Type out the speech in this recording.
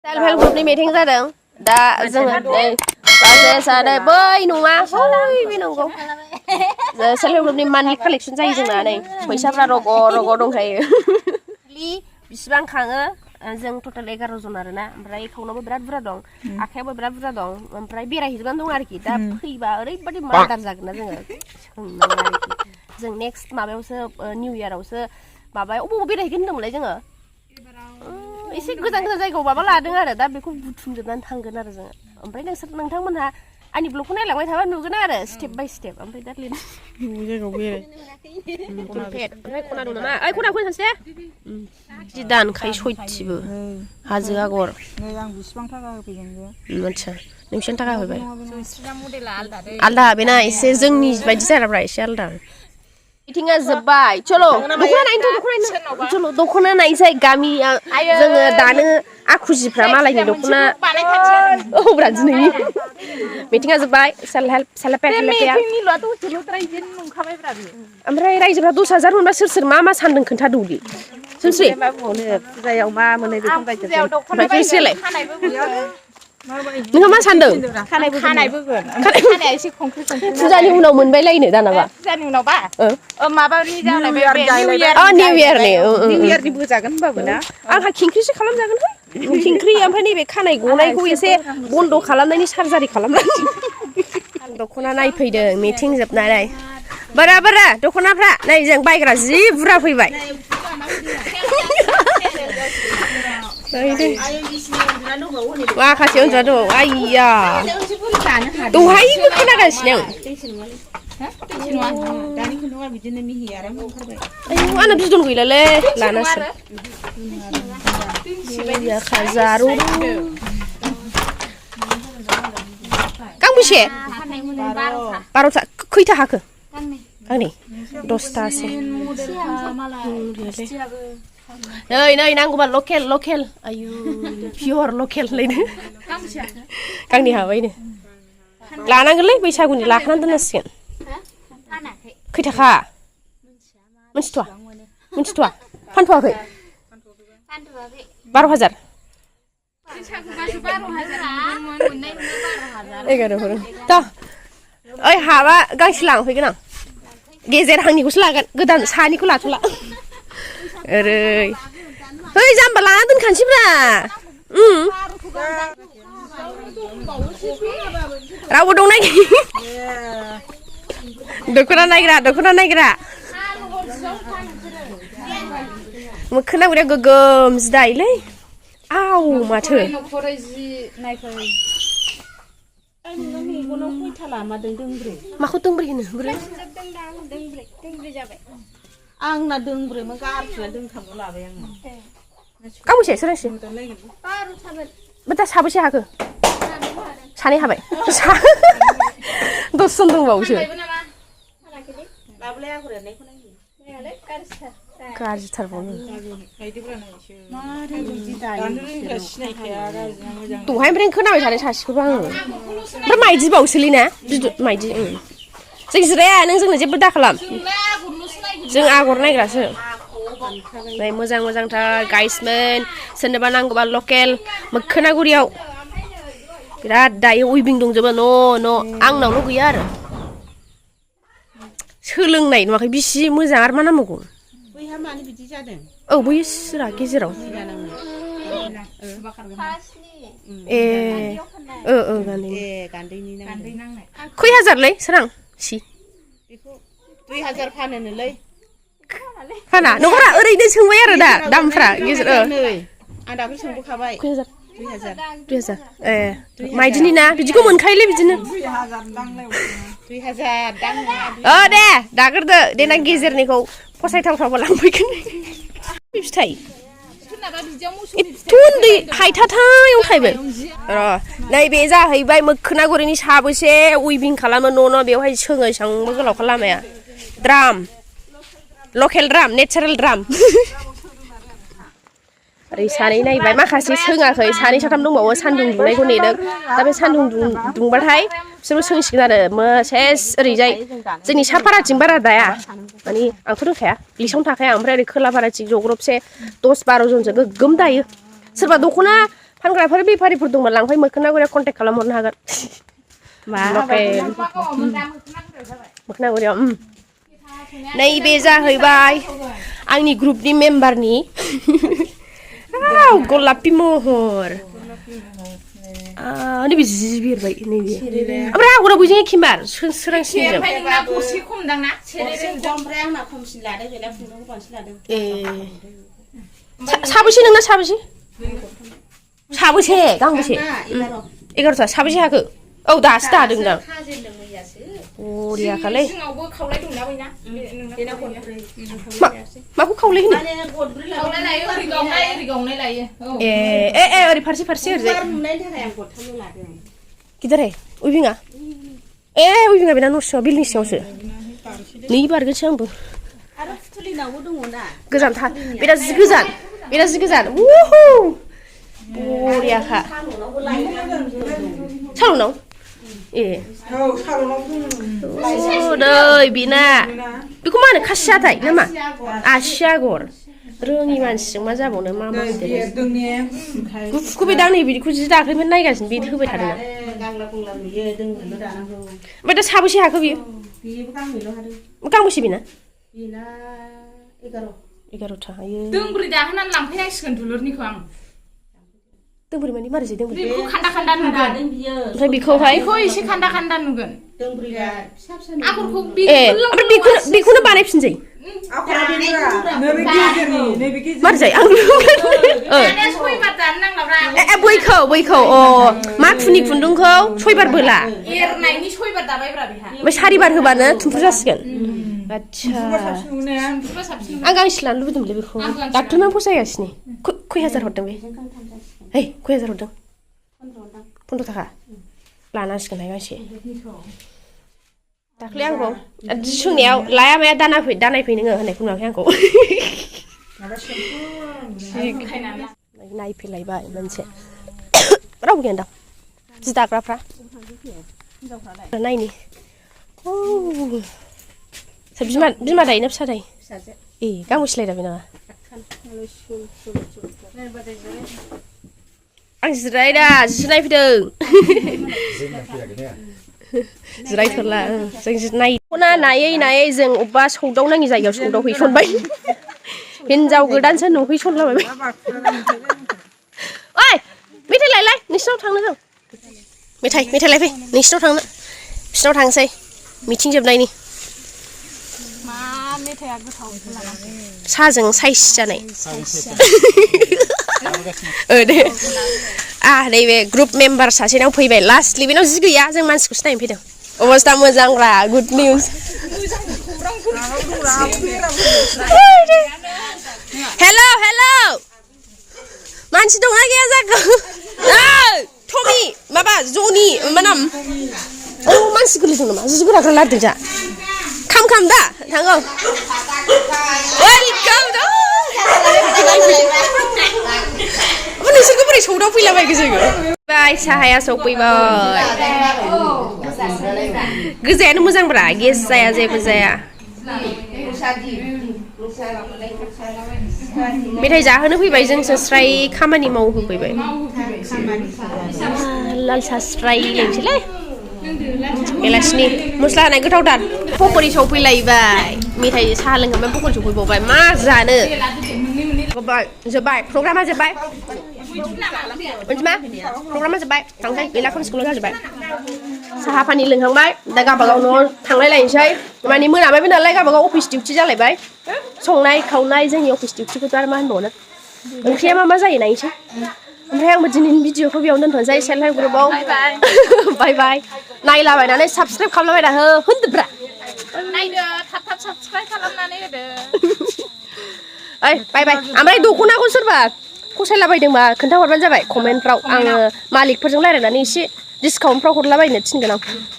self help ग्रुपनि meeting जादों दा जोङो सासे सानै बै नङा बे नंगौ सेल्फ हेल्प ग्रुपनि मान्थलि कालेक्सन जायो जोंना नै फैसाफ्रा रग' रग' दंखायो बिसिबां खाङो जों टटेल 11 जन आरोना ओमफ्राय एकाउन्टावबो बिराद बुरजा दं आखायावबो बिराद बुरजा दं ओमफ्राय बेरायहैजोबनानै दं आरोखि दा फैबा ओरैबायदि मार्डार जागोन ना जोङो सोंनांगौ आरोखि जों नेक्स्ट माबायावसो निउ इयारावसो माबायाव अबाव बेरायहैगोन होनदोंमोनलाय जोङो एसे गोजान गोजान जायगायाव माबा लादों आरो दा बेखौ बुथुमजोबनानै थांगोन आरो जोङो ओमफ्राय नोंथांमोनहा आंनि ब्लगखौ नायलांबाय थाबा नुगोन आरो स्टेप बाय स्टेप ओमफ्राय दा लिर जायगायाव बेराय खना दं नामा ओइ खना फैनो सानसे जि दानखायो सयथिबो हाजो आगर आं बिसिबां थाखा होफैदों आच्छा नोंसिनि थाखा होबाय आलदा बेना एसे जोंनि बायदि जाराब्रा एसे आलदा मिटिंआ जोब्बाय चलो दख'ना नायनो चलो दख'ना नायसै गामिया जोङो दानो आखुजिफ्रा मालायनि दख'ना औब्रा दिनैनि मिटिंआ जोब्बाय सेल्फ ओमफ्राय रायजोफ्रा 10,000 मोनबा सोर मा मा सानदों खोन्थादौदि सोरसि फुजायाव मा मोनो बेखौ रायजोलाय नोंहा मा सानदों खानाया एसे खंख्रि फुजानि उनाव मोनबायलायनो दानाबा फुजानि उनावबा माबानि जालायबाय निउ इयारनि बोजागोन होनबाबो ना आंहा खिंख्रिसो खालामजागोनहाय खिंख्रि ओमफ्राय नैबे खानाय गनायखौ एसे बन्द खालामनायनि सार्जारि खालामनानै दख'ना नायफैदों मिटिं जोबनानै बारा दख'नाफ्रा नै जों बायग्रा जि बुरजा फैबाय माखासे उन्दुना दं आइया दहायबो खोनागासिनो आंना बिदन गैलालै लानासो गांबेसे 12 खैथा हाखो गांनै 10थासो नै नांगौबा लकेल आयु पियर लकेल लायनो गांनै हाबायनो लानांगोनलै बैसागुनि लाखानानै दोननांसिगोन खैथाखा मोनथिथ'आ फानथ'वाखै 12,000 11 थ' ओइ हाबा गांसे लांफैगोन आं गेजेर हांनिखौसो लागोन गोदान सानिखौ लाथ'ला ओरै ओइ जाम्बा लाना दोनखानोसैब्रा रावबो दंना दख'ना नायग्रा मोखोना गुरिया गोगोम जि दायोलै आव माथो माखौ दोंब्रै होनो आंना दोंब्रैमोन गारफिना दोंथामल' लाबाय आङो गांबेसे सोरांसे दा साबेसे हाखो सानै हाबाय 10 जन दंबावोसो गाज्रिथारबावनो दहायनिफ्राय खोनाबाय थानाय सासेखौबो आङो ओमफ्राय माइदि बावसोलै ना माइदि जों जिराया नों जोंनो जेबो दाखालाम जों आगर नायग्रासो मोजांथार गाइसमोन सोरनोबा नांगौबा लकेल मोखोना गुरियाव बिराद दायो उइभिं दंजोबो न' आंनावल' गैया आरो सोलोंनाय नुवाखै बिसि मोजां आरो मा नांबावगौ बैहा मानो बिदि जादों औ बै सिरा गेजेराव गान्दैनि नांनाय खै हाजारलै सोरां सि बेखौ 2000 फानोनोलै फाना नङा ओरैनो सोंबाय आरो दा दामफ्रा गेजेर आं दाख्लै सोंबोखाबाय 2000 माइदिनि ना बिदिखौ मोनखायोलै बिदिनो 2000 दे दाग्रोदो देनां गेजेरनिखौ फसायथावथावबा लांफैगोन फिथाइ एथ' उन्दै थाइथाथायाव थायबाय र' नैबे जाहैबाय मोखोना गुरिनि साबेसे उइभिं खालामो न' बेवहाय सोङो एसांबो गोलावखा लामाया द्राम लकेल द्राम नेचारेल द्राम ओरै सानै नायबाय माखासे सोङाखै सानै साथाम दंबावो सान्दुं दुंनायखौ नेदों दा बे सान्दुं दुंबाथाय बिसोरबो सोंसिगोन आरो सेस ओरैजाय जोंनि साफाराथिं बारा दाया माने आंथ' रोंखाया लिसावनो थाखाया ओमफ्राय ओरै खोला फाराथिं जग्रबसे 10-12 जनसो गोगोम दायो सोरबा दख'ना फानग्राफोर बेफारिफोर दंबा लांफै मोखोना गुरियाव कन्टेक्ट खालामहरनो हागोन मोखोना गुरियाव नैबे जाहैबाय आंनि ग्रुपनि मेम्बारनि गलापि महर नैबे जि बिरबाय नैबे ओमफ्राय आगरा बयजों एखेमार सोरांसिनजों साबेसे नोंना साबेसे साबेसे गांबेसे 11ता साबेसे हाखो औ दासो दादोंदां बरियाखालै माखौ खावलाय होनो ए ओरै फारसे ओरैजाय गिदारे उइभिङा उइभिङा बेना न' सिङाव बिल्डिं सिङावसो नै बारगोनसो आंबो गोजानथार बेना जि गोजान उहु बरियाखा सालुनाव नै बेना बेखौ मा होनो खासि हाथाय नामा आसि आगर रोङि मानसिजों मा जाबावनो मा गुफुरखौ बे दां नै बिदिखौ जि दाख्लैमोन नायगासिनो बे होबाय थादों ओमफ्राय दा साबेसे हाखो बियो गांबेसे बेना 11ता हायो दोंब्रै दाहोनानै लांफैनांसिगोन दुलुरनिखौ आं दोंब्रै माने मारै जायो दोंब्रै बेखौ खान्दा नुगोन ओमफ्राय बेखौ एसे खान्दा नुगोन आगरखौ ओमफ्राय बेखौनो बानायफिनजायो मारै जायो आं बैखौ माखुनि खुन्दुंखौ 6 बार बोला एरनायनि 6 बार दाबायब्रा बेहा ओमफ्राय 4 बार होबानो थुमफ्रु जासिगोन आच्छा आं गांसे लानो लुबैदोंमोनलै बेखौ डाक्टरनाव फसायगासिनो खय हाजार हरदों बे है खय हाजार हरदों 15 थाखा लानांसिगोनहाय गांसे दाख्लै आंखौ सोंनायाव लाया माया दानायफै नोङो होननायखौ नुवाखै आंखौ नायफैलायबाय मोनसे रावबो गैया दां जि दाग्राफ्रा नायनि बिमा दायोना फिसा दायो गांबेसे लायदाबे नामा आं जिरायदा जिसो नायफैदों जिरायथ'ला जों नायखौना नायै जों अबेबा सौदावनाङि जायगायाव सौदावहैसनबाय हिनजाव गोदानसो नुहैसनलाबायबाय ओइ मेथाइ लायलाय नोंसिनाव थांनो जों मेथाइ लायफै नोंसिनाव थांनो बिसिनाव थांसै मिथिं जोबनायनि मेथाइया गोथाव साहाजों साइज जानाय दे नैबे ग्रुप मेम्बार सासेनाव फैबाय लास्टलि बेनाव जि गैया जों मानसिखौसो नायनो फैदों अबस्था मोजांब्रा गुड निउज हेल' मानसि दंना गैया जाखो टमी माबा जनि मा नाम मानसि गोरलै दं नामा जि गोराखौ लादों जा खाम दा थाङो वेलकाम नोंसोरखौ बोरै सौदाव फैलाबायखो जोङो साहाया सौफैबाय गोजायानो मोजांब्रा गेस जाया जेबो जाया मेथाइ जाहोनो फैबाय जोंसो स्राय खामानि मावहोफैबाय लाल साहा स्राय लोंसैलै बेलासिनि मस्ला होनाय गोथावथार पकरि सौफैलायबाय मेथाइ साहा लोंखांबाय पकरि सौफैबावबाय मा जानो जोब्बाय प्रग्रामा जोब्बाय प्रग्रामा जोब्बाय थांसै गैला स्कुलाव जाजोब्बाय साहा पानि लोंखांबाय दा गावबागाव न'आव थांलायलायनोसै माने मोनाबायबो नालाय गावबागाव अफिस डिउटि जालायबाय संनाय खावनाय जोंनि अफिस डिउटिखौथ' आरो मा होनबावनो ओंख्रिया मा जायो नायनोसै ओमफ्राय आंबो दिनैनि भिडिअखौ बेयावनो दोनथ'नोसै सेल्फ हेल्प ग्रुपआव बाय नायलाबायनानै साबसक्राइब खालामलाबायना होनदोब्रा नायदो थाब साबसक्राइब खालामनानै होदो बाय ओमफ्राय दख'नाखौ सोरबा फसायलाबायदोंबा खोन्थाहरबानो जाबाय कमेन्टफ्राव आङो मालिकफोरजों रायलायनानै एसे डिसकाउन्टफ्राव हरलाबायनो थिनगोन आं